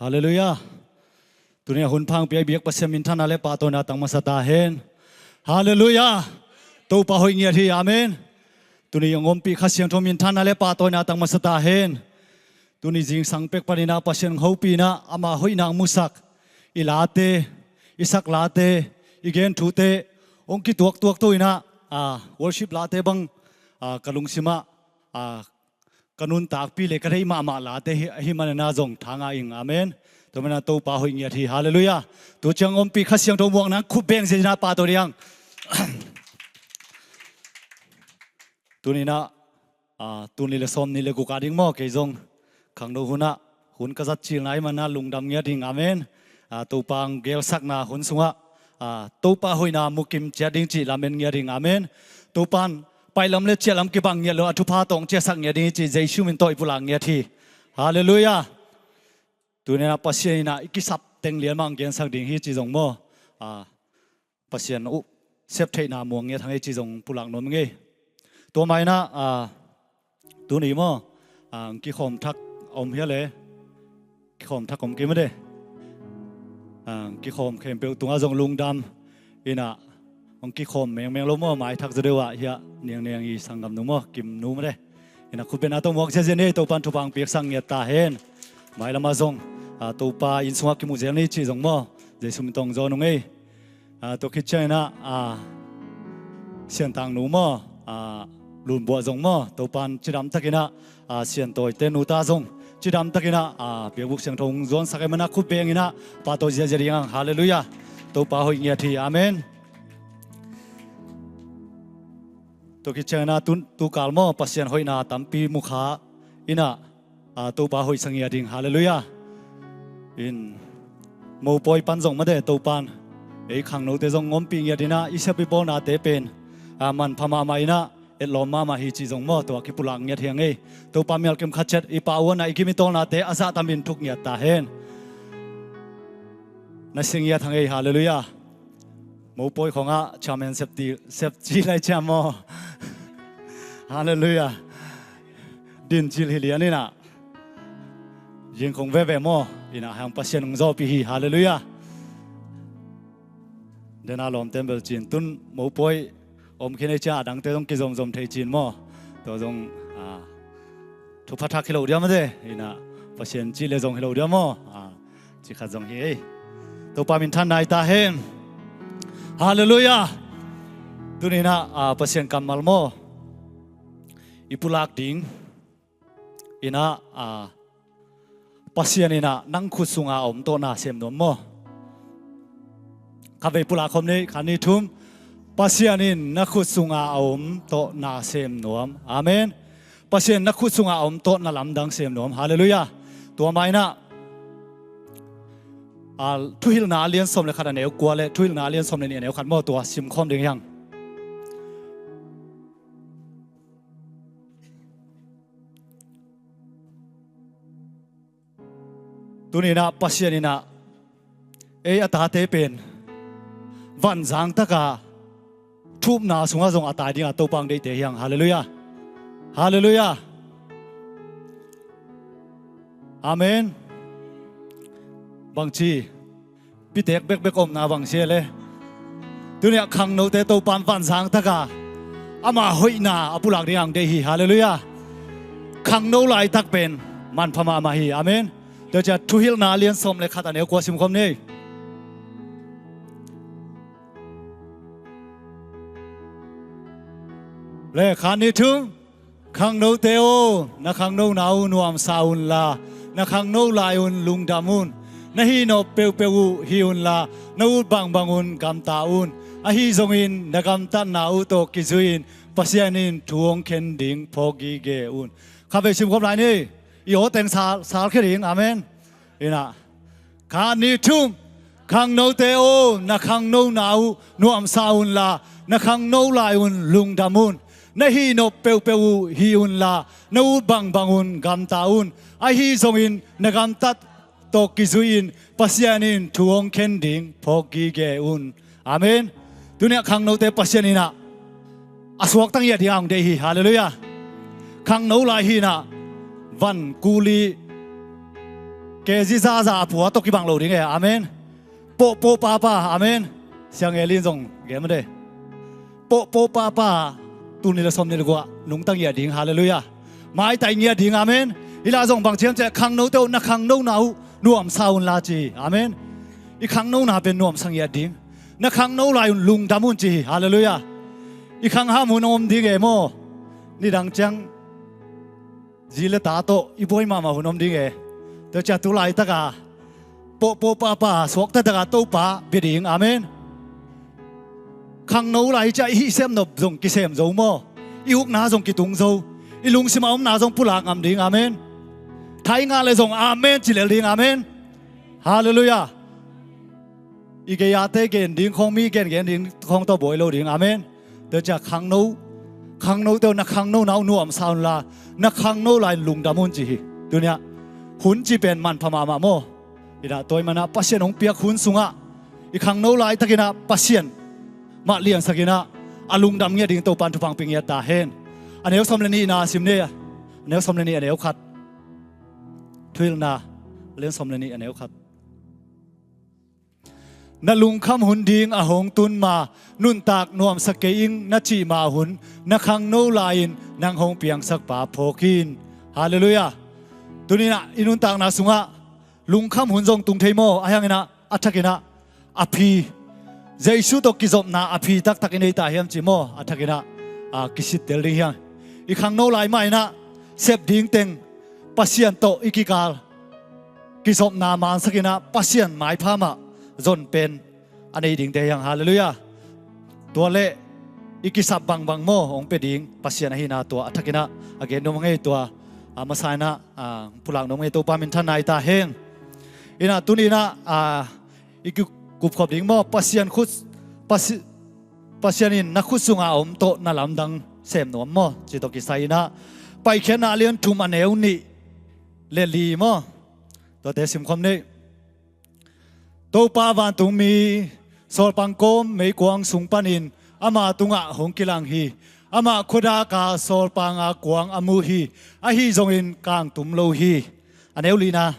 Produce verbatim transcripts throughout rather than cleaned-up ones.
Halleluiah. Tuni a hun pha hong pia i biak Pasian minthanna le pahtawina tang masa ta hen. Halleluiah. Topa hoih ngiat hi. Amen. Tuni a hong ompih Kha Siangtho minthanna le pahtawina tang masa ta hen. Tuni zingsang pek panin ah Pasian hong hopih in ah ama hoihna hong musak i late, i sak late, i gen thute hong kituaktuak to in ah, ah, worship late bang, ah, ka lungsim ah, ah, ka nuntakpih le ka deih mahmah late hi, ahi manin ah zong thangah ing. Amen. Tua manin ah Topa hoih ngiat hi. Halleluiah. Tu ciang ompih Kha Siangtho muakna khup beng zia in ah pahtawi ding. Tuni in ah, ah, tul nih le sawmnih le guk a ding maw, kei zong khangno hun ah hun ka zat cilna ahih manin ah lungdam ngiat ing. Amen. Ah, Topa hong gelsakna hun sungah, ah, Topa hoihna mukim ciat ding cih lamen ngiat ing. Amen. Topa in pailam le ciahlam kibang ngiat lo a thupha tawh hong ciahsak ngiat ding hi cih Jesu min tawh i pulak ngiat hi. Halleluiah. Tuni in ah Pasian in ah i kisap teng lian mah hong gensak ding hi cih zong maw, ah, Pasian uh sep theihna muang ngiat hang ei cih zong pulak nuam ing ei. Tua mah in ah, ah, tuni maw, ah, hong kikhawm thak om hial e. Kikhawm thak om kei mah de. Ah, hong kikhawm khempeuh tungah zong lungdam in ah, hong kikhawm mengmeng lo maw, mai thak zaw deuh ah hiah Niang Niang i sanggamnu maw, Kimnu mah de. In ah khutbetna tawh muak ziazia ni ei. Topa in thupha hong piaksak ngiat ta hen. Mailam ah zong, ah, Topa inn sungah kimu zel ni cih zong maw, Jesu min tawh hong zawn ung ei. Ah, tua khit ciangin ah, ah, Siantangnu maw, ah, Lunbuah zong maw, Topa in cidam takin ah, ah, Siantawite nuta zong cidam takin ah, ah, biakbuk siangtho hong zuansak ahih manin ah khut beng in ah pahtawi ziazia ding hang. Halleluiah. Topa hoih ngiat hi. Amen. Tua khit ciangin ah tu, tukal maw Pasian hoihna tampi mukha in ah, ah, Topa hoihsa ngiat ding. Halleluiah. In mopawi pan zong mah de Topa in ei khangnote zong ompih ngiat in ah i sep i bawlnate pen, ah, manpha mahmah in ah etlawm mahmah hi cih zong maw, tua kipulak ngiat hi hang ei. Topa mial kim khat ciat i pau a na i gim i tawlnate a zahtamin thuk ngiat ta hen. Na si ngiat hang ei. Halleluiah. Mopawi khawngah chairman sep ci, sep ci lai ciam maw. Halleluiah. Din cil hi lian in ah. Zing khong veve maw. In ah hang Pasian hong zawhpih hi. Halleluiah. Dena lawmte in bel cin tun mopawi om khin ei ciang a dangte zong kizomzom thei cin maw. Tua zong, ah, thupha thak hi lo diam a de. In ah Pasian cih le zong hi lo diam maw. Ah, Cikhat zong hi ei. Topa minthan nai ta hen. Halleluiah. Tuni in ah, ah, Pasian kammal maw i pulak ding in ah, ah, Pasian in ah nang khut sunga a om tawh na sem nuam maw. Khatvei pulak khawm ni, khat nih thum. Pasian in na khut sunga a om tawh na sem nuam. Amen. Pasian na khut sunga a om tawh na lamdang sem nuam. Halleluiah. Tua mah in ah, ah, Thuhilhna a lian sawm le khat a neu kua le Thuhilhna a lian sawm le nih a neu khat maw, tua sim khawm ding hi hang. Tuni in ah Pasian in ah ei a tate pen vanzang taka thupna sungah zong a tai dingah Topa hong deihte hi hang. Halleluiah. Halleluiah. Amen. Bangci pitek bekbek omna bang sia le. Tuni ah khangnote Topa in vanzang taka ama hoihna a pulak dingah hong deih hi. Halleluiah. Khangno laitak pen manpha mahmah hi. Amen. Tua ciah Thuhilhna a lian sawm le khat a neu kua sim khawm ni. Le khat nih thum. Khangnote aw, na khangnona uh nuamsa unla, na khangno lai un lungdam un. Na hihnop peuhpeuh uh hih unla, na ut bangbang un gamta un. Ahi zongin na gamtatna uh tawh kizui-in Pasian in thu hong khen ding phawk gige un. Khatvei sim khawm lai ni. I aw teng sal, sal khia ding. Amen. In ah, khat nih thum. Khangnote aw, na khangnona uh nuamsa unla, na khangno lai un lungdam un. Na hihnop peuhpeuh uh hih unla, na ut bangbang un gamta un. Ahi zongin na gamtat tawh kizui-in Pasian in thu hong khen ding phawk gige un. Amen. Tuni ah khangnote Pasian in ah a suakta ngiat dingah hong deih hi. Halleluiah. Khangno lai hi in ah van kuli Kezi zaza a pua tawh kibang lo ding e. Amen. Pohpoh pahpah. Amen. Siang Elin zong gen mah de. Pohpoh pahpah. Tul nih le sawmnih le guk ah nungta ngiat ding. Halleluiah. Maitai ngiat ding. Amen. Hih lai zong bang ci hiam cih leh khangnote uh, na khangnona uh nuamsa unla ci hi. Amen. I khangnona pen nuamsa ngiat ding. Na khangno lai un lungdam un ci hi. Halleluiah. I khangham hun om ding e maw. Nidang ciang zi le ta tawh i buai mahmah hun om ding e. Tua ciang tu laitak a pohpoh pahpah suakta tak a Topa bia ding. Amen. Khangno lai ciang i hih sem nop zong kisem zo maw. I ukna zong kitung zo. I lungsim a omna zong pulak ngam ding. Amen. Thai ngah le zong amen ci lel ding. Amen. Halleluiah. I gei-ate gen ding khawng, mi gengen ding khawng tawh buai lo ding. Amen. Tua ciang khangno, khangnote uh, na khangnona uh nuamsa unla, na khangno lai un lungdam un ci hi. Tuni-ah hun cih pen manpha mahmah maw. Inah tua ahih manin ah Pasian hong piak hun sungah i khangno laitakin ah Pasian mah liansakin ah a lungdam ngiat ding Topa'n thupha hong pia ngiat ta hen. A neu sawm le nihna sim ni. A neu sawm le nih, a neu khat. Thuhilhna a lian sawm le nih, a neu khat. Na lungkham hun ding a hong tun ma, nuntak nuamsa kei ing na cih ma hun, na khangno lai-in nang hong piangsak pa phawk in. Halleluiah. Tuni-in ah i nuntakna sungah lungkham hun zong tung thei maw? Ahi hangin ah a thakin ah a phi, Jesu tawh kizopna a phi taktak i nei ta hiam cih maw? A thakin ah a kisittel ding hi hang. I khangno lai mah in ah sep ding teng Pasian tawh i kikal kizopna mansakin ah Pasian maipha mah zon pen a nei dingte hi hang. Halleluiah. Tua leh i kisap bangbang maw hong pia ding Pasian ahihna tua a thakin ah a gen nuam ngei, tua a masa in ah a pulak nuam ngei, Topa minthanna hi ta hen. In ah tuni-in ah a i kikupkhop ding maw, Pasian khut, Pasi-, Pasian in na khut sungah a om tawh na lamdang sem nuam maw cih tawh kisai in ah Paikhiatna a lian thum, a neu nih le li maw? Tuate simkhawm ni. Topa vantungmi sawlpang kawm meikuang sung panin ama tungah hong kilang hi. Amah khuadak a sawlpang a kuang a mu hi. Ahi zongin kangtum lo hi. A neu lina.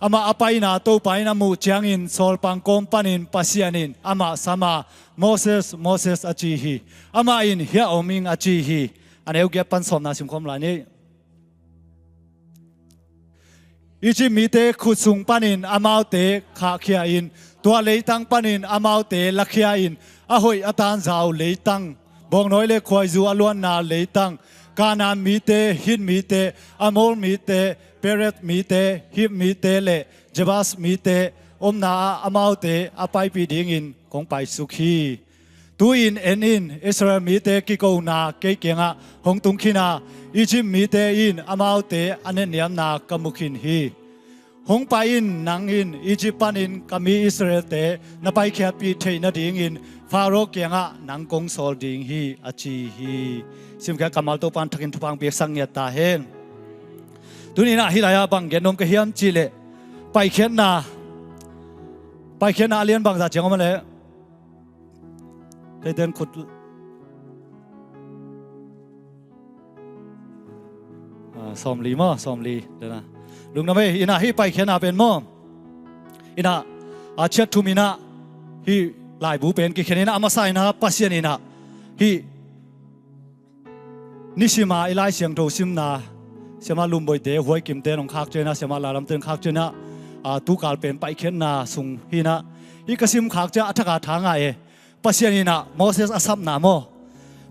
Amah a paina Topa in a muh ciangin sawlpang kawm panin Pasian in amah sam a, "Moses, Moses," a ci hi. Amah in, "Hiah om ing," a ci hi. A neu giat pan sawmna simkhawm lai ni. Egypt mite khut sung panin amaute khahkhia in, tua leitang panin amaute lakhia in, a hoih a tanzau leitang, bawngnawi le khuaizu a luanna leitang, Kanaan mite, Hit mite, Amor mite, Peret mite, Hiv mite le Jebus mite omna ah amaute a paipih dingin kong paisuk hi. Tu-in en in, Israel mite kikona kei kiangah hong tung khin a, Egypt mite in amaute a netniamna ka mu khin hi. Hong pai in, nang in Egypt panin ka mi Israelte na paikhiatpih theih nadingin Pharaoh kiangah nang kong sawl ding hi, a ci hi. Simkhiat kammal Topa'n thakin thupha hong piaksak ngiat ta hen. Tuni-in ah hih lai-ah bang gen nuam ka hiam cih leh, Paikhiatna, Paikhiatna a lian bangzah ciang om a leh? Kei ten khut, ah, sawmli maw, sawmli. Dena lungdam ei. In ah hih Paikhiatna pen maw, in ah a ciat thum in ah hih laibu pen kikhen in ah, a masa in ah Pasian in ah hih nisim a i Lai Siangtho simna, Siamah Lum Boite, Huai Kimte hong khak ciangin ah, Siamah Lal Lamte hong khak ciangin ah, a, tukal pen Paikhiatna sung hi-in ah, hih ka sim khak ciang a thak a tha ngah e. Pasian in ah Moses a sapna maw,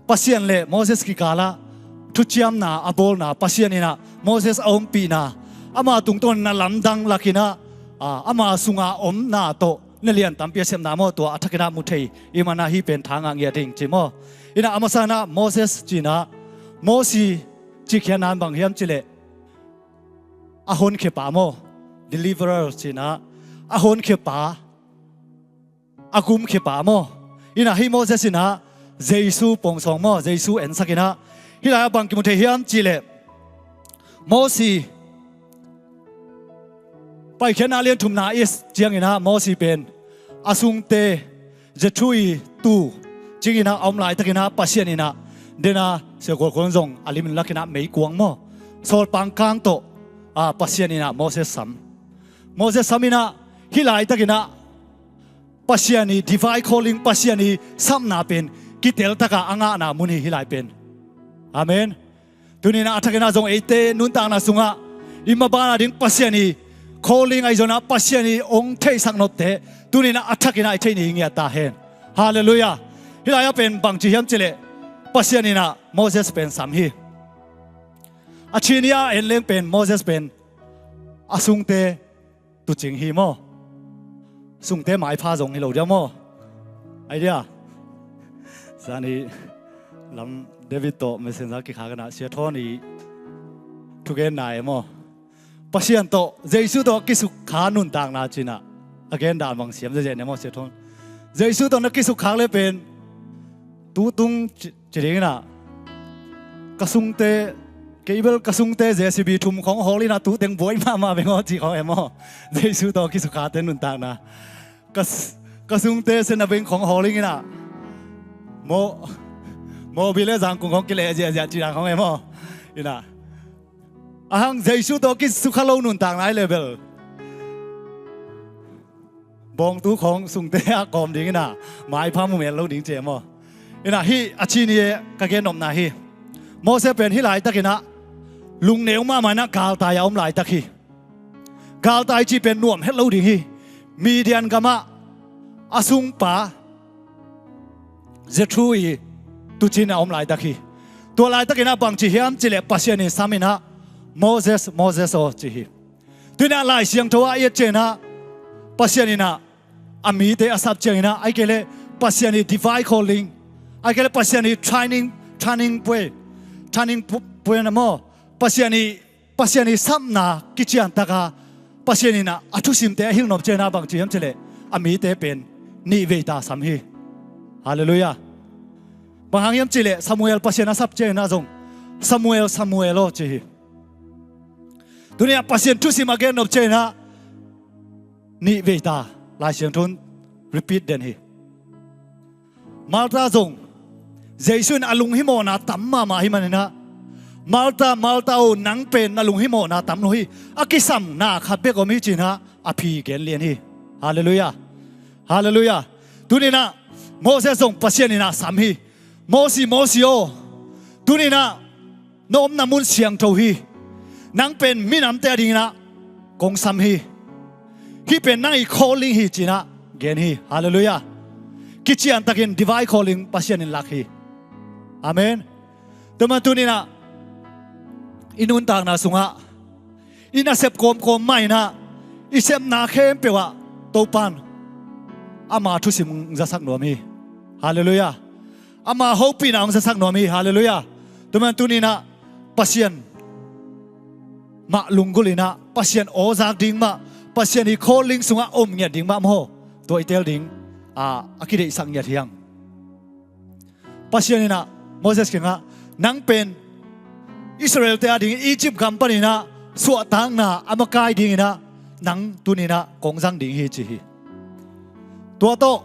Pasian le Moses kikal ah thuciamna a bawlna, Pasian in ah Moses a ompihna, ama tungtawn na lamdang lakin ah, a, ama sunga omna tawh na lian tampi a sepna maw, tua a thakin ah mu thei i hih manin ah hih pen tha ngah ngiat ding ci maw. In ah a masa in ah Moses ci-in ah, Mosi cih khiatna in bang hiam cih leh, a honkhia pa maw, deliverer ci-in ah, a honkhia pa, a gumkhia pa maw. In ah hih Moses in ah Jesu pawngsawng maw, Jesu ensak in ah, hih lai-ah bang kimu thei hiam cih leh, Mosi, Paikhiatna a lian thumna i et ciangin ah Mosi pen a sungte, Jethro ii tu cingin ah a om laitakin ah Pasian in ah, dena, Sia Khual Khual zong a limin lakin ah meikuang maw, sawlpang kang tawh ah, Pasian in ah Moses sam. Moses sam in ah hih laitakin ah Pasian ii divine calling, Pasian ii sapna pen kiteltak a a ngahna mun hi hih lai pen. Amen. Tuni in ah a thakin ah zong eite nuntakna sungah i maban a ding Pasian ii calling ahi zongin ah Pasian ii hong theihsak nopte tuni in ah a thakin ah i theih ni hi ngiat ta hen. Halleluiah. Hih lai ah pen bangci hiam cih leh Pasian in ah Moses pen sam hi. A chin hi a en leng pen Moses pen a sungte tuucing hi maw? Sungte maipha zong hi lo dia maw? Ai dia. Zani lam David tawh messenger kikhak in ah Sia Thawn ii thugenna e maw? Pasian tawh, Jesu tawh kisukha nuntakna ci in ah a gen dan bang siam zezet ne maw Sia Thawn? Jesu tawh na kisukkhak le pen tu tung ci, ci ding in ah ka sungte, kei bel ka sungte J C B thum khong hawl in ah tu teng buai mahmah beng aw ci khong e maw? Jesu tawh kisukkhate nuntakna. Ka s-, ka sungte sena beng khong hawl in ah mo, mobil le zangkung khong kileh ziahziah ci dan khong e maw? In ah a hang Jesu tawh kisukha lo nuntakna hi le bel bawngtu khong sungte a kawm ding in ah maipha mu mel lo ding ci e maw? In ah hih a chin hi e, ka gen nopna hi. Moses pen hih laitakin ah lungneu mahmah in ah galtai a om laitak hi. Galtai cih pen nuam het lo ding hi. Midian gamah a sungpa Jethro ii tuucin a om laitak hi. Tua laitakin ah bangci hiam cih leh Pasian in sam in ah Moses, Moses aw ci hi. Tuni in ah Lai Siangtho ah i et ciangin ah Pasian in ah a mite a sap ciangin ah, ahih kei leh Pasian ii divine calling, ahih kei leh Pasian ii training, training point, training pu-, point maw? Pasian ii, Pasian ii sapna kiciantak a Pasian in ah a thusimte a hilh nop ciangin ah bangci hiam cih leh a mite pen nih vei ta sam hi. Halleluiah. Bang hang hiam cih leh Samuel Pasian a sap ciangin ah zong Samuel, Samuel aw ci hi. Tuni in ah Pasian thusim a gen nop ciangin ah nih vei ta Lai Siangtho in repeat den hi. Martha zong Jesu in a lunghimawhna tam mahmah ahih manin ah, Martha, Martha aw, nang pen na lunghimawhna tam lo hi. A kisamna khat bek om hi ci in ah a phi gen lian hi. Halleluiah. Halleluiah. Tuni in ah Moses zong Pasian in ah sam hi. Mosi, Mosi aw, tuni in ah na omna mun siangtho hi. Nang pen minamte a ding in ah kong sam hi. Hih pen nang ii calling hi ci in ah gen hi. Halleluiah. Kiciantakin divine calling Pasian in lak hi. Amen. Tua man tuni in ah i nuntakna sungah i nasep kawmkawm mah in ah i sepna khempeuh ah Topa'n ama thusim hong zasak nuam hi. Halleluiah. Ama hopihna hong zasak nuam hi. Halleluiah. Tua man tuni in ah Pasian mah lunggulh in ah, Pasian aw zak ding mah, Pasian ii calling sungah om ngiat ding mah maw, tua i teel ding a, a kideihsak ngiat hi hang. Pasian in ah Moses kiangah, nang pen Israelte a dingin Egypt gam panin ah suahtakna a makai dingin ah nang tuni in ah kong zang ding hi ci hi. Tua tawh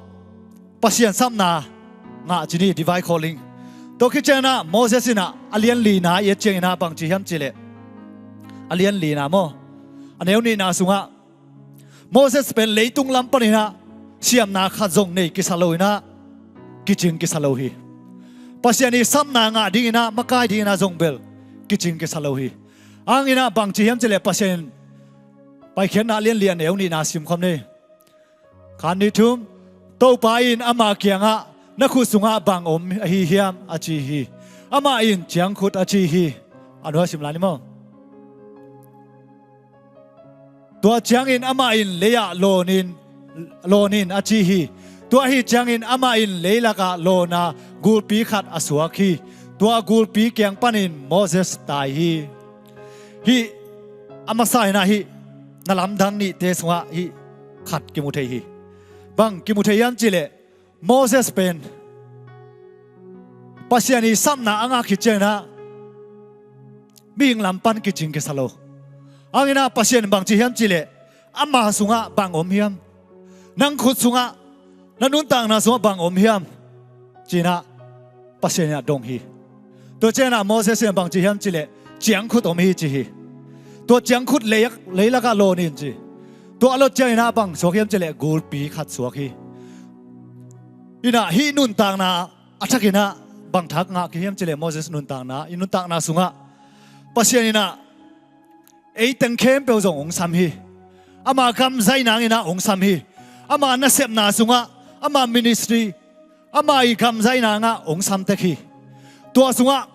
Pasian sapna ngah ci ni, divine calling. Tua khit ciangin ah Moses in ah a lian lina i et ciangin ah bangci hiam cih leh, a lian lina maw, a neu nihna sungah Moses pen leitung lam panin ah siamna khat zong nei kisa lo in ah kicing kisa lo hi. Pasian ii sapna ngah dingin ah, makai dingin ah zong bel kicing kisa lo hi. Hang in ah bangci hiam cih leh Pasian in Paikhiatna lian li a neu nihna sim khawm ni. Khat, nih, thum. Topa in ama kiangah, na khut sungah bang om ahi hiam, a ci hi. Amah in ciangkhut a ci hi. A nua sim lai ni maw. Tua ciangin amah in lei-ah lawn in, lawn in a ci hi. Tua ahi ciangin amah in leilakah lawn a gulpi khat a suak hi. Tua gulpi kiang panin Moses tai hi. Hih a masa in ah hih na lamdang nihte sungah hih khat kimu thei hi. Bang kimu thei hiam cih leh, Moses pen Pasian ii sapna a ngah khit ciangin ah mihing lam pan kicing kisa lo. Hang in ah Pasian in bang ci hiam cih leh, ama sungah bang om hiam? Nang khut sungah, na nuntakna sungah bang om hiam? Ci in ah Pasian in ah dong hi. Tua ciangin ah Moses in bang ci hiam cih leh, ciangkhut om hi ci hi. Tua ciangkhut lei, leilakah lawn in ci. Tua a lot cianginah bang suak hiam cileh gulpi khat suak hi. Inah hih nuntakna a thakinah bang thak ngah kik hiam cileh Moses nuntakna, i nuntakna sungah Pasian inah ei teng khempeuh zong hong sam hi. Ama gam zai nanginah hong sam hi. Ama nasepna sungah, ama ministry, ama i gam zai nangah hong sam tek hi. Tua sungah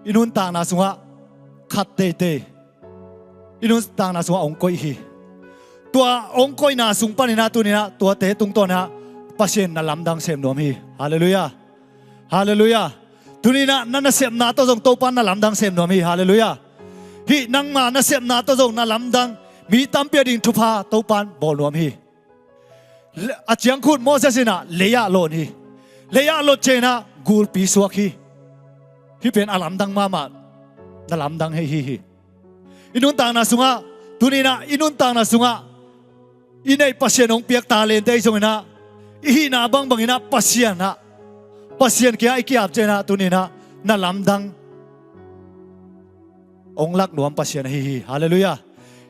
i nuntakna sungah khat teitei i nuntakna sungah hong koih hi. Tua hong koihna sung paninah tuninah tuate tungtawnah Pasian na lamdang sem nuam hi. Halleluiah. Halleluiah. Tuninah na nasepna tawh zong Topan na lamdang sem nuam hi. Halleluiah. Hih nangma nasepna tawh zong na lamdang mi tampi a ding thupha Topan bawl nuam hi. A ciangkhut Moses inah lei-ah lawn hi. Lei-ah lot cianginah gulpi suak hi. Hih pen a lamdang mahmah na lamdang hei hi hi. I nuntakna sungah, tuninah i nuntakna sungah i neih Pasian hong piak talente i zonginah i hihna bangbanginah Pasian ah, Pasian kiangah i kiap cianginah tuninah na lamdang hong lak nuam Pasian ahi hi. Halleluiah.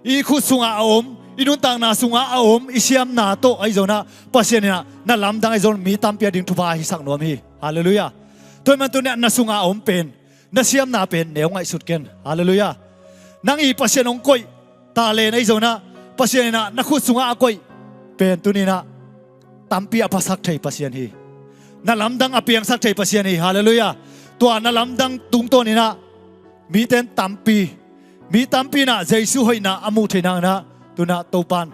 I khut sungah a om, i nuntakna sungah a om i siamna tawh ahi zonah Pasian inah na lamdang ahi zon mi tampi a ding thupha hisak nuam hi. Halleluiah. Tua hi man tuninah na sungah a om pen, na siamna pen neu ngaihsut ken. Halleluiah. Nang i Pasian hong koih talen ahi zonah Pasian inah na khut sungah a koih pen tuninah tampi a phasak thei Pasian hi. Na lamdang a piangsak thei Pasian hi. Halleluiah. Tua na lamdang tungtawninah miten tampi, mi tampi inah Jesu hoihna a muh thei nanginah tunah Topan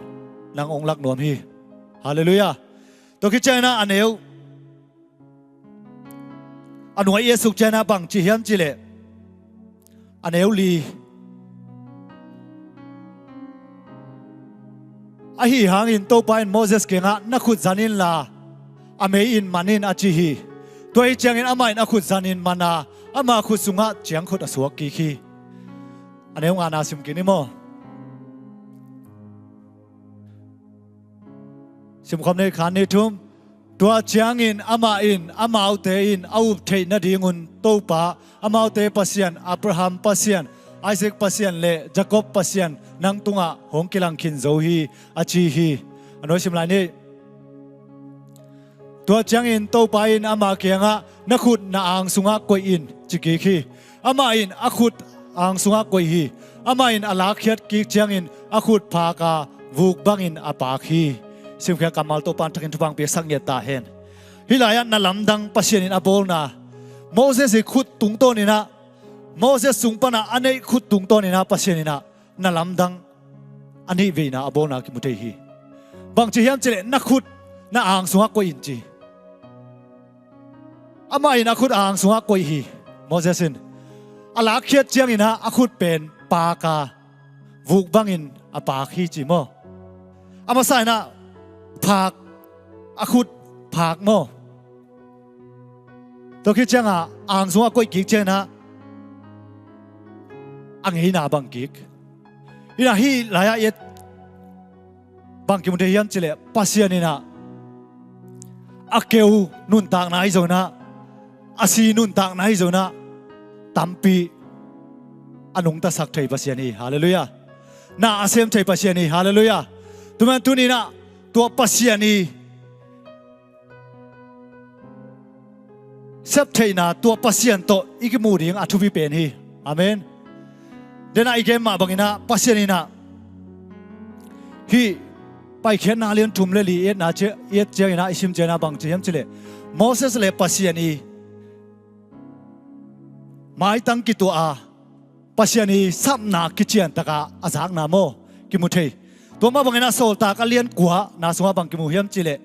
nang hong lak nuam hi. Halleluiah. Tua khit cianginah a neu a nuai i a suk cianginah bang ci hiam cileh a neu li. Ahi hangin Topa in Moses kiangah na khut zan inla a mei in man in a ci hi. Tua hi ciangin amah in a khut zan in man a ama khut sungah ciangkhut a suak kik hi. A neu ngana sim kik ni maw? Simkhawm ni khat ni thum. Tua ciangin amah in amaute in a up theih nadingun Topa, amaute Pasian, Abraham Pasian, Isaac Pasian le Jacob Pasian nang tungah hong kilang khin zo hi a ci hi. A nuai sim lai ni. Tua ciangin Topa in ama kiangah na khut na ang sungah koih in ci kik hi. Amah in a khut ang sungah koih hi. Amah in a lakkhiat kik ciangin a khut phak a vuk bangin a paak hi. Simkhiat kammal Topan thakin thupha piaksak ngiat ta hen. Hih lai-ah na lamdang Pasian in a bawlna, Moses i khut tungtawninah, Moses sung panah a neih khut tungtawninah Pasian inah na lamdang a nih veina a bawlna kimu thei hi. Bang ci hiam cileh na khut na ang sungah koih in ci. Amah in a khut ang sungah koih hi. Moses in a lakkhiat cianginah a khut pen paak a vuk bangin a paak hi ci maw? A masa inah phak, a khut phak maw? Tua khit ciangah ang sungah koih kik cianginah a ngeina bang kik. Inah hih lai-ah i et bang kimu thei hiam cileh Pasian inah a keu nuntakna ahi zonah, a si nuntakna ahi zonah tampi a nungtasak thei Pasian hi. Halleluiah. Na a sem thei Pasian hi. Halleluiah. Tua man tuninah tua Pasian i septheihna, tua Pasian tawh i kimuh ding a thupi pen hi. Amen. Denah i gen mah banginah Pasian inah hih Paikhiatna lian thum le li i etna cia-, i et cianginah i sim cianginah bang ci hiam cileh Moses le Pasian i maitang kituah a Pasian i sapna kiciantakah a zakna maw kimu thei. Tua mah banginah Sawltak a lian kuana sungah bang kimu hiam cileh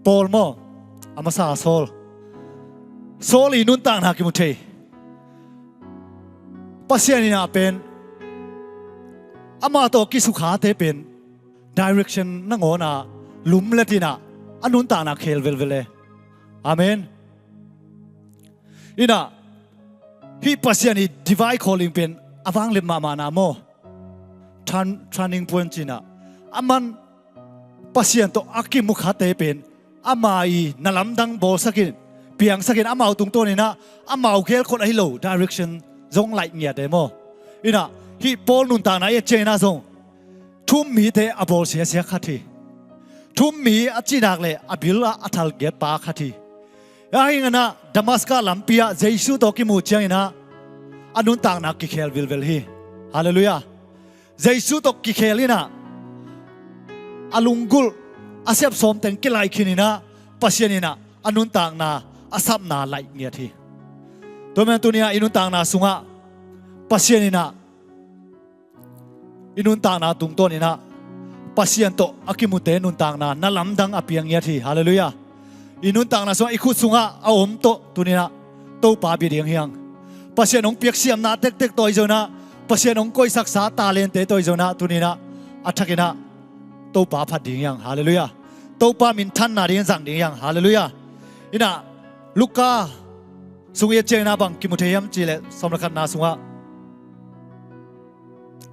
Paul maw? A masa Saul. Saul i nuntakna kimu thei. Pasian inah pen amah tawh kisukhate pen direction nangawnah lumlet inah a nuntakna khel velvel e. Amen. Inah hih Pasian i divine calling pen a vangliat mahmahna maw? Turn-, turning point cinah a man Pasian tawh a kimukhate pen ama i na lamdang bawlsakin, piangsakin amau tungtawninah amau gelkhol ahi lo direction zong laih ngiat e maw? Inah Hih Paul nuntakna i et ciangin ah zong thu-um mite a bawl siasia khat hi. Thu-um mi a cihnak le a bil ah a thalgiat pa khat hi. Ahi hangin ah Damascus lampi ah Jesu tawh kimu ciangin ah a nuntakna kikhel vilvel hi. Halleluiah. Jesu tawh kikhel in ah a lunggulh a siapsawm teng kilaih khin in ah Pasian in ah a nuntakna a sapna laih ngiat hi. Tua man tuni-ah i nuntakna sungah Pasian in ah i nuntakna tungtawn in ah Pasian tawh a kimute nuntakna na lamdang a piang ngiat hi. Halleluiah. I nuntakna sungah i khut sungah a om tawh tuni-in ah Topa bia ding hiang. Pasian hong piak siamna tektek tawh ahi zongin ah, Pasian hong koihsaksa talente tawh ahi zongin ah tuni-in ah a thakin ah Topa phat ding hiang. Halleluiah. Topa minthanna ding zang ding hiang. Halleluiah. In ah Luka sung i et ciangin ah bang kimu thei hiam cih leh sawm le khatna sungah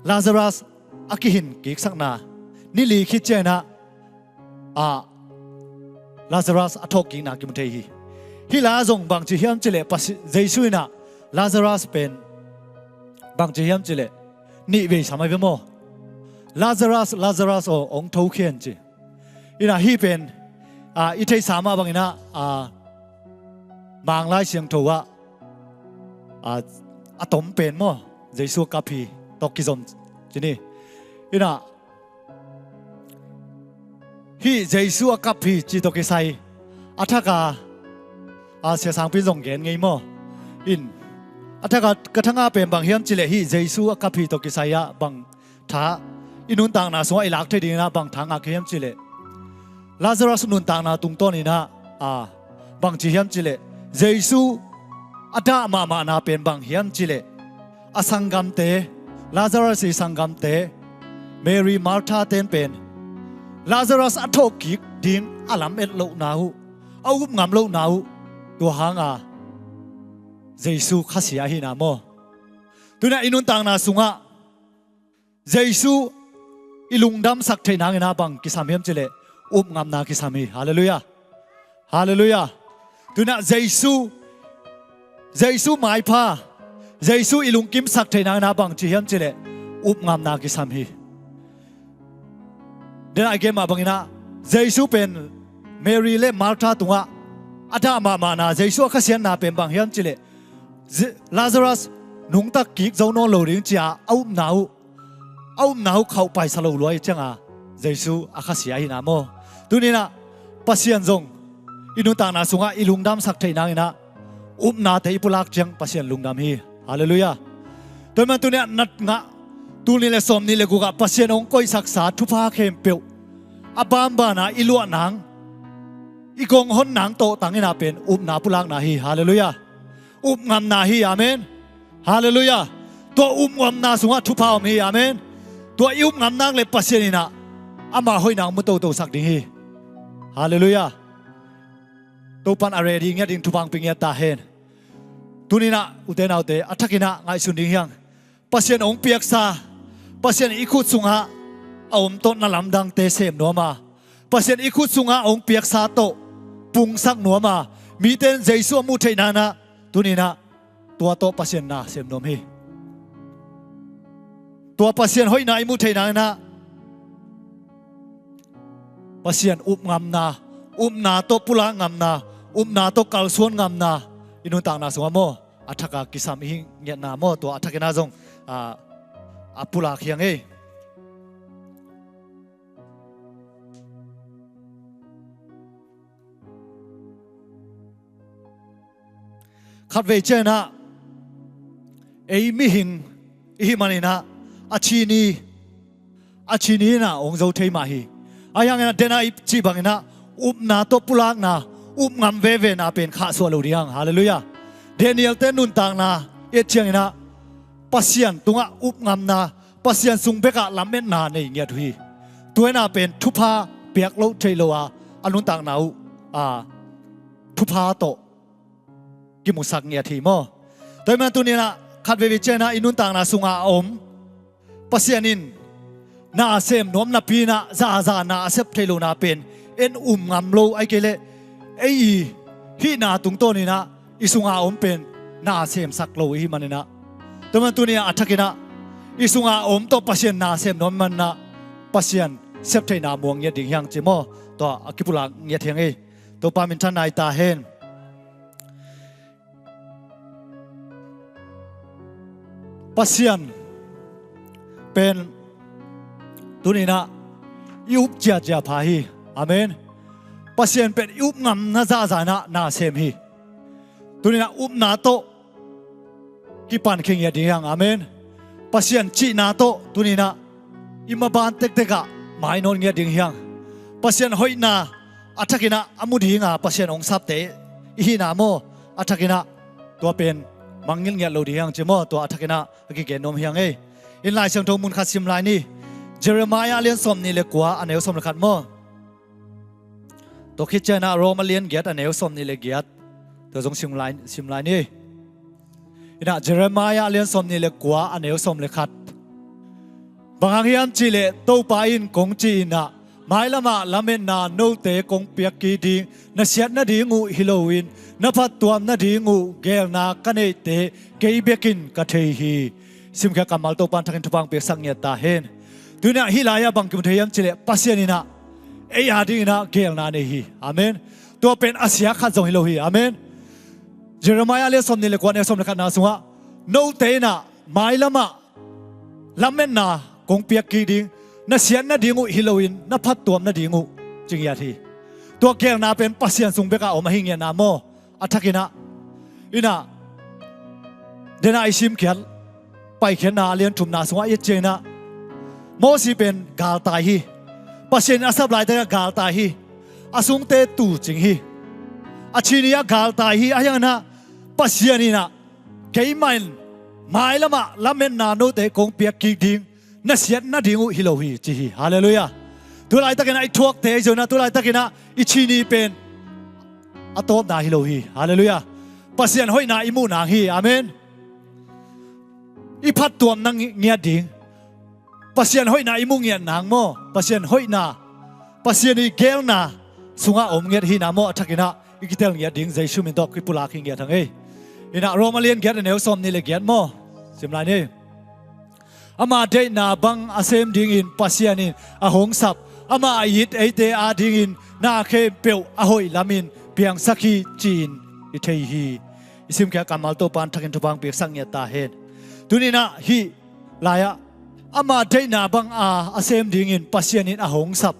Lazarus a kihin kiksakna, ni li khit ciangin ah, ah, Lazarus a thawhkikna kimu thei hi. Hih la zong bangci hiam cih leh Pasi-, Jesu in ah Lazarus pen bangci hiam cih leh nih vei sam ahi ve maw? Lazarus, Lazarus aw, hong tho khin ci. In ah hih pen, ah, i theihsa mah bangin ah, ah, Manglai Siangtho ah, ah, a tom pen maw, Jesu a kap hi tawh kizom ci ni. In ah hih Jesu a kap hi cih tawh kisai a thak a, ah, Sia Sangpi in zong gen ngei maw? In a thak a ka thangah pen bang hiam cih leh hih Jesu a kap hi tawh kisai ah bang tha i nuntakna sungah i lak thei dingin ah bang tha ngah ka hiam cih leh Lazarus nuntakna tungtawn in ah, ah, bangci hiam cih leh Jesu a dah mahmahna pen bang hiam cih leh a sanggamte, Lazarus i sanggamte, Mary, Martha ten pen Lazarus a thawhkik ding a lamet lohna uh, a up ngam lohna uh, tua hanga Jesu khasia ahihna maw? Tuni-in ah i nuntakna sungah Jesu i lungdamsak theih nangin ah bang kisam hiam cih leh upngamna kisam hi. Halleluiah. Halleluiah. Tuni-in ah Jesu, Jesu maipha, Jesu i lungkimsak theih nangin ah bangci hiam cih leh upngamna kisam hi. Dena i gen mah bangin ah Jesu pen Mary le Martha tungah a dah mahmahna, Jesu a khasiatna pen bang hiam cih leh Je-, Lazarus nungta kik zo nawn lo ding ci-a a upna uh, a upna uh khauh paisa lo lua ahih cianga Jesu a khasia ahihna maw? Tuni-in ah Pasian zong i nuntakna sungah i lungdamsak theih nangin ah upnate i pulak ciang Pasian lungdam hi. Halleluiah. Tua ahih manin tuni-in ah na ngah tul nih le sawm nih le guk ah Pasian hong koihsaksa thupha khempeuh a banbana i luah nang, i kong hon nang tawh tangin ah pen upna pulakna hi. Halleluiah. Upngamna hi. Amen. Halleluiah. Tua upngamna sungah thupha om hi. Amen. Tua i upngamna le Pasian in ah ama hoihna hong mu totosak ding hi. Halleluiah. Topan a ready ngiat ding thupha hong pia ngiat ta hen. Tuni-in ah ute naute, a thakin ah ngaihsun ding hiang. Pasian hong piaksa, Pasian i khut sungah a om tawh na lamdangte sem nuam a, Pasian i khut sungah hong piaksa tawh pungsak nuam a, mite in Jesu a muh theih nangin ah tuni-in ah tua tawh Pasian na sem nuam hi. Tua Pasian hoihna i muh theih nangin ah Pasian upngamna, upna tawh pulak ngamna, upna tawh kalsuan ngamna i nuntakna sungah maw, a thak a kisam i hi ngiatna maw, tua a thakin ah zong, ah, a pulak hiang ei. Khatvei ciangin ah ei mihing i hih manin ah a thi ni, a thi ni in ah hong zo thei mah hi. Ahi hangin ah dena i cih bangin ah upna tawh pulakna, upngam vevena pen khahsuah lo ding hang. Halleluiah. Daniel-te nuntakna i et ciangin ah Pasian tungah upngamna, Pasian sung bekah lametna nei ngiat uh hi. Tua in ah pen thupha piak loh theih loh a, a nuntakna uh, a, thupha tawh kimusak ngiat hi maw? Tua ahih manin tuni-in ah khat veivei ciangin ah i nuntakna sungah a om Pasian in na a sem nuam napi-in ah zaza na a sep theih lohna pen en um ngam lo, ahih kei leh ei i hihna tungtawnin ah i sungah a om pen na a semsak lo i hih manin ah, tua ahih manin tuni-in ah a thakin ah i sungah a om tawh Pasian na sem nuam manah Pasian septheihna muang ngiat ding hiang ci maw? Tua a kipulak ngiat hiang ei. Topa minthanna hi ta hen. Pasian pen tuninah i up ciacia pha hi. Amen. Pasian pen i up ngamna zahzah inah na sem hi. Tuninah upna tawh kipan khin ngiat ding hiang. Amen. Pasian cihna tawh tuninah i maban tektekah mainawt ngiat ding hiang. Pasian hoihna a thakinah a mu dinga Pasian hong sapte i hihna maw? A thakinah tua pen mangngilh ngiat lo ding hiang ci maw? Tua a thakinah a kigen nuam hiang ei. In Lai Siangtho mun khat sim lai ni. Jeremiah a lian sawm nih le kua a neu sawm le khat maw? Tua khit cianah Rom a lian giat a neu sawm nih le giat. Tua zong sim lai, sim lai ni. Inah Jeremiah a lian sawm nih le kua a neu sawm le khat. Bang hang hiam cihleh Topa in kong ci inah, mailamah lametna note kong piak kik ding, na siat nading uh hi loin na phattuam nading uh geelna ka neihte kei bekin ka thei hi. Simkhia kammal Topa in thakin thupha piaksak ngiat ta hen. Tuinah hih lai-ah bang kimu thei hiam cihleh Pasian inah ei a dinginah geelna nei hi. Amen. Tua pen a sia khat zong hi lo hi. Amen. Jeremiah lian sawm nih le kua neu sawm le khatna sungah note inah mailamah lametna kong piak kik ding, na siat nading uh hi loin na phattuam nading uh ci ngiat hi. Tua geelna pen Pasian sung bekah om ahi ngiatna maw? A thakinah inah denah i simkhiat Paikhiatna a lian thumna sungah i et cianginah Mosi pen galtai hi. Pasian in a sap laitakah galtai hi. A sungte tucing hi. A chini ah galtai hi. Ahi hanginah Pasian inah keimah in mailamah lametna note kong piak kik ding, na siat nading uh hi lo hi ci hi. Halleluiah. Tulaitakinah i thuakte ahi zonah tulaitakinah i chini pen a tawpna hi lo hi. Halleluiah. Pasian hoihna i muh nang hi. Amen. I phattuamna ngi-, ngiat ding. Pasian hoihna i muh ngiat nang maw? Pasian hoihna, Pasian i geelna sungah om ngiat hina maw? A thakinah i kitel ngiat ding Jesu min tawh kipulak hi ngiat hang ei. Inah Rom a lian giat a neu sawm nih le giat maw? Sim lai ni. Ama deihna bang a sem dingin Pasian in a hong sap, amah a it eite adingin na khempeuh a hoih lamin piangsak hi ci-in i thei hi. I simkhia kammal Topa in thakin thupha piaksak ngiat ta hen. Tuninah hih lai-ah ama deihna banga a sem dingin Pasian in a hong sap,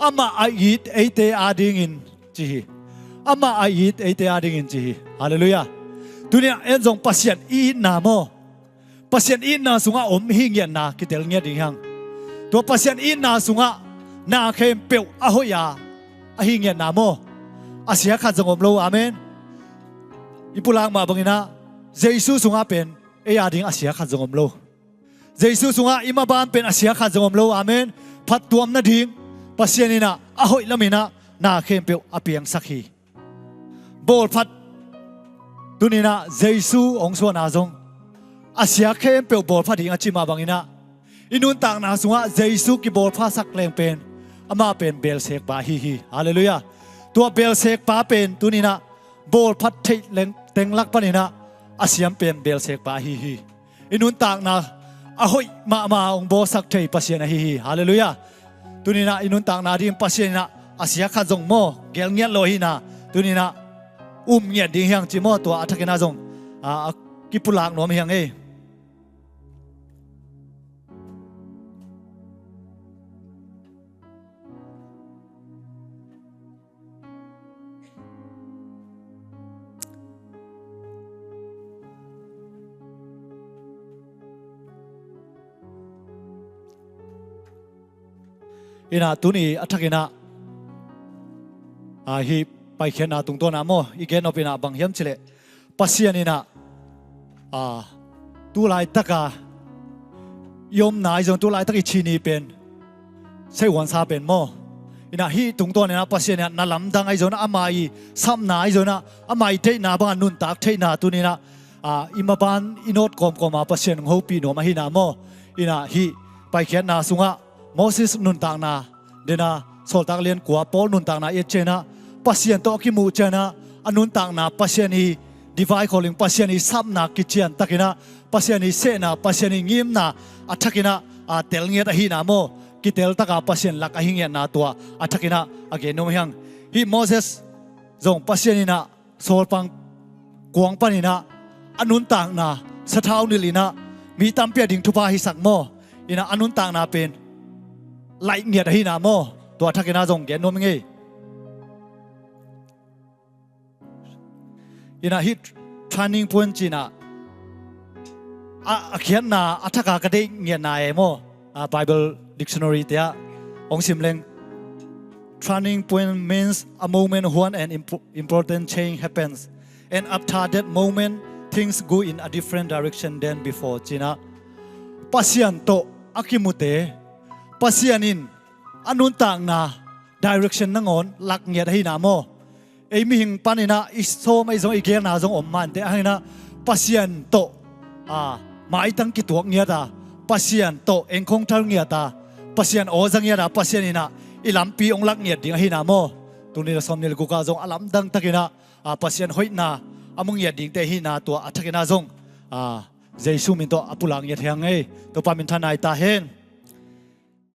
amah a it eite adingin ci hi. Amah a it eite adingin ci hi. Halleluiah. Tuninah en zong Pasian i itna maw? Pasian itna sungah om hi ngiatna kitel ngiat ding hiang. Tua Pasian itna sungah na khempeuh a hoih a ahi ngiatna maw? A sia khat zong om lo. Amen. I pulak mah banginah Jesu sungah pen ei ading a sia khat zong om lo. Jesu sungah i maban pen a sia khat zong om lo. Amen. Phattuam nading Pasian inah a hoih laminah na khempeuh a piangsak hi. Bawlphat tuninah Jesu hong suahna zong a sia khempeuh bawlphat ding a cih mah banginah i nuntakna sungah Jesu kibawlphasak leng pen amah pen belsekpa ahi hi. Halleluiah. Tua belsekpa pen tuninah bawlphat theih leng tenglak paninah a siam pen belsekpa ahi hi. I nuntakna a hoih mahmah hong bawlsak thei Pasian ahi hi. Halleluiah. Tuninah i nuntakna ding Pasian inah a sia khat zong maw? Gel ngiat lo ahina. Tuninah um ngiat ding hiang ci maw? Tua a thakinah zong a, a kipulak nuam hiang ei. Inah tuni a thakinah a, hih Paikhiatna tungtawnah maw, i gen nop inah bang hiam cileh Pasian inah a, tulaitaka i omna ahi zong tulaitak i chini pen seihuansa pen maw? Inah hih tungtawn inah Pasian inah na lamdang ahi zonah ama i sapna ahi zonah ama i deihna bangah nuntak theihna tuninah a, i maban i nawt kawmkawma Pasian hong hopih nuam ahina maw? Inah hih Paikhiatna sungah Moses nuntakna dena Sawltak lian kua Paul nuntakna i et cianah Pasian tawh a kimuh cianah a nuntakna Pasian i Divine calling, Pasian i sapna kician takinah, Pasian i sehna, Pasian i ngimna a thakinah a tel ngiat ahihna maw? Kitel taka Pasian lak ahi ngiatna tua a thakinah a gen nuam hi hang. Hih Moses zong Pasian inah Saul pang kuang paninah a nuntakna sathau nilh inah mi tampi a ding thupha hisak maw? Inah a nuntakna pen laih ngiat ahihna maw? Tua thakinah zong gen nuam hi ngei. Inah hih turning point cinah a, a khiatna a thaka ka deih ngiatna e maw? A, Bible dictionary te ah hong sim leng, turning point means a moment when an impo- important change happens, and after that moment things go in a different direction than before. Cinah Pasian tawh a kimute, Pasian in a nuntakna direction nangawn lak ngiat ahihna maw? Ei mihing paninah i sawm ei zong i gelna zong om mante ahinah Pasian tawh a, maitang kituak ngiata, Pasian tawh encounter ngiata, Pasian aw za ngiata, Pasian inah i lampi hong lak ngiat ding ahihna maw? Tuni le sawm ni le gukah zong a lamdang takinah a, Pasian hoihna a mu ngiat dingte ahihna tua a thakinah zong a, Jesu min tawh a pulak ngiat hi hang ei. Topa minthanna hi ta hen.